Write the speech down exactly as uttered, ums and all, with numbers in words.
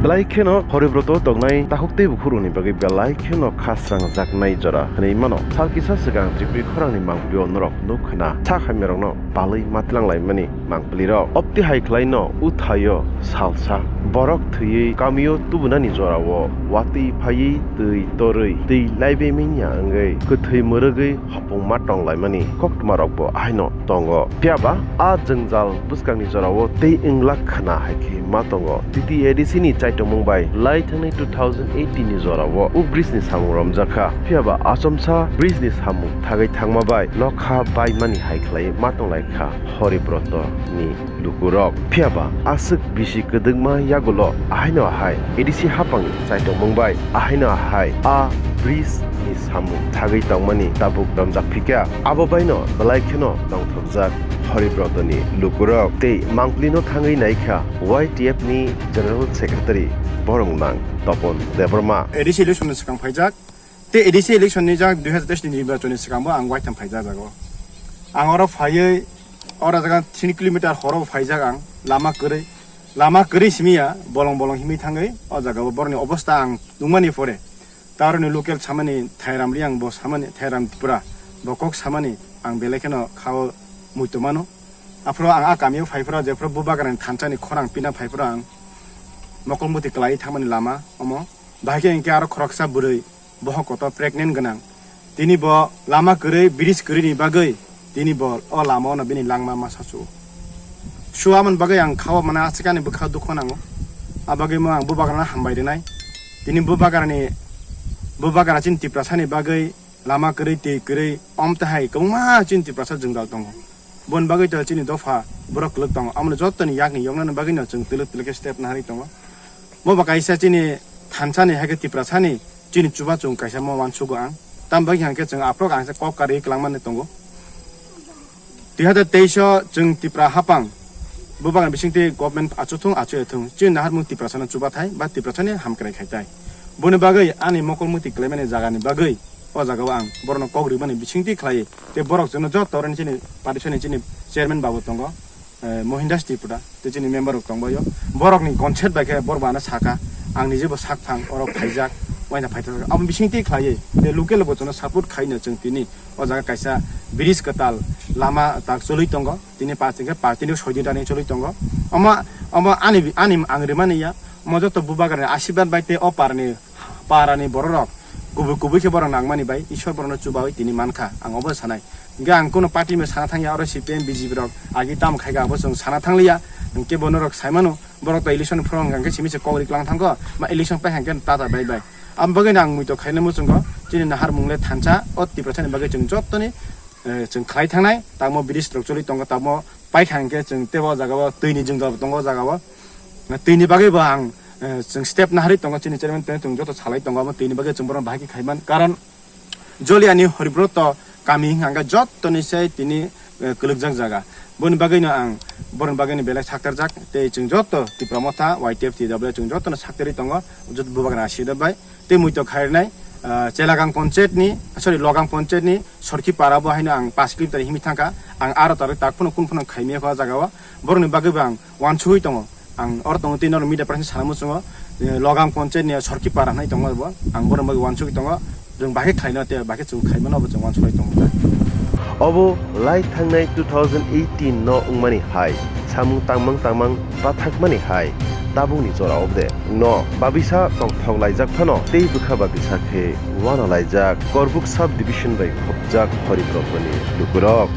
Belai kheno Horibroto tongnai takhuk tei bukhurokni bagwi belai kheno kha srangjaknai jora hwnwi mano. Sal kisa swkang Tripuri khorangni mangpilio norok nuk khna sak hamyarokno palwi matwlang laimani mangpilirok. Opti hai khlaino uthaio salsa borok thwiwi kamio tubunani jorao watwi phaiwi twi torwi twi laibe minya wngwi kwthwi mwrwgwi hopung ma tong laimani koktwmarokbo ahaino tongo. Phiyaba a jwngjal bwskangni jorao tei wnglak khna hai khe ma tongo. T T A D C ni chaitomung bai lai thangnai two thousand eighteen ni jorao o bridge ni samung romjak kha. Phiyaba achomsa bridge ni samung thagwi thangma bai lokha baimani hai khlai ma tong lai kha Horibroto ni lukurok. Phiyaba aswk bisi kwdwkma yagulo ahaino ahai A D C hapang chaitomung bai ahaino ahai a bridge ni samung thagwi tongmani tabuk romjak phikha. Abo baino belai kheno tongthokjak Horibroto ni lukurok tei mangpili no thangwi naikha Y T F ni General Secretary borok nang Topon Debbarma. A D C election ni swkang phaijak. Tei A D C election ni jak dui hazar teis ni nirbachon ni swkang bo ang waitham phaijak jago. Ang oro phaiwi oro jaga three kilometer horo phaijak ang lama kwrwi. Lama kwrwi simi ya bolong bolong himwi thangwi o jaga o borok ni obostha ang nukmani pore. Taroni local samani Thairam Riang bo samani Thairam Tripura bo kok samani ang belai kheno khao muitu mano. Aphuru ang a kamio phaiphuru jephuru bubagrani thansa ni khorang pina phaiphuru ang mokol muti kwlai thangmani lama omo. Bahai khe hinkhe aro khoroksa bwrwi bohok kotor pregnant gwnang. Tini bo lama kwrwi, bridge kwrwini bagwi tini bo o lama ono bini langma ma sachu. Suamani bagwi ang khao mana asikani bwkha dukho nango. A bagwi mo ang bubagrano hambai rwnai. Tini bubagrani, bubagra chini Tiprasani bagwi lama kwrwi, twi kwrwi, omtahai kwbangma chini Tiprasa jwngjal tongo. Boni bagwi to chini dopha borok kwlwk tongo. Amoni jottoni yakni yoknani bagwino chwng twlwk twlwk khe step naharwi tongo. Mo ba kaisa chini thansani hai khe Tiprasani chini chubachu kaisa mo uansugo ang. Tam bagwi hwn khe chwng aphuru ang khe kok karwi kwlangmani tongo. Dui hazar teis o chwng Tipra hapang bubagrani bisingtwi government achuthung achuya thung chini naharmung Tiprasano chubathai ba Tiprasani hamkrai khaitai. Boni bagwi ani mokol muti kwlaimani jagani bagwi o jagao ang borokno kok rwmani bisingtwi khlaiwi tei borok chwngno joto oroni chini party sani chini chairman babu tongo. eh, Mohindas Tripura, tei chini member rok tongbaio. Borokni consent bai khe borok bo ano saka, ang nije bo sak thang, oro phaijak, waina phaithak. Abo bising twi khlaiwi, tei local bo chwngno support khaino chwng tini o jaga kaisa bridge kwtal lama tak choli tongo. Tini party khe party ni soidi dani choli tongo. Omo, omo ani, ani ang rimani ya, omo joto bubagrani asirwad bai tei o parni parani bororok kubui kubui khe borok nangmani bai Ishwar borokno chubaui tini mankha, ang obo sanai. Hingke ang kuno party bai sana thangya, oro C P M, B J P rok agi tamo khaika abo chwng sana thangliya. Hingke bo norok saimano, borok to election phoro hingka hingke simi se kok ri klang thangkho, ma election pai hingke tata bai bai. Amo bagwi no ang muitok khaina muchungo, chini naharmung le thansa, o Tiprasani bagwi chwng jottoni, eh, chwng khlai thangnai, tamo bridge rok choli tongo, tamo paikha hingke chwng tebo o jaga o twi ni jwngjal bo tongo o jaga o. Twi ni bagwi bo ang, eh, chwng step naharwi tongo, chini chairman twi chwng joto salai tongo, omo twi ni bagwi chwng bono bahai khe khaiman. Karon Joliani Horibroto kami hwnka hwnkhe jottoni se tini, eh, kwlwkjak jaga. Boni bagwino ang, boroni bagwino belai saktarjak, tei chwng joto Tipra Motha, Y T F, T W chwng jotono saktarwi tongo, joto bubagra asida bai. Tei muitok khairnai, ah, Chelagang Panchayat ni, sorry, Logang Panchayat ni Sorki Para bo haino ang pash kilometer himwi thangkha. Ang aro tarik tak phano kun phano khaimya kho o jaga o. Borokni bagwi bo ang uansugwi tongo. Ang oro tongo tei norok media person sana muchungo, eh, Logang Panchayat ni Sorki Para hinwi tongo bo. Ang borokni bagwi uansugwi tongo. Chwng bahai khlaino tei bahai chwng khaimano bo chwng uansugwi tongo. Obo lai thangnai two thousand eighteen no wngmani hai, samung tangmang tangmang bathakmani hai, tabukni jora obde no babisa tongthok laijak phano tei bwkha babisa khe uanalaijak Korbuk sub division bai khopjak Horibrotoni lukurok.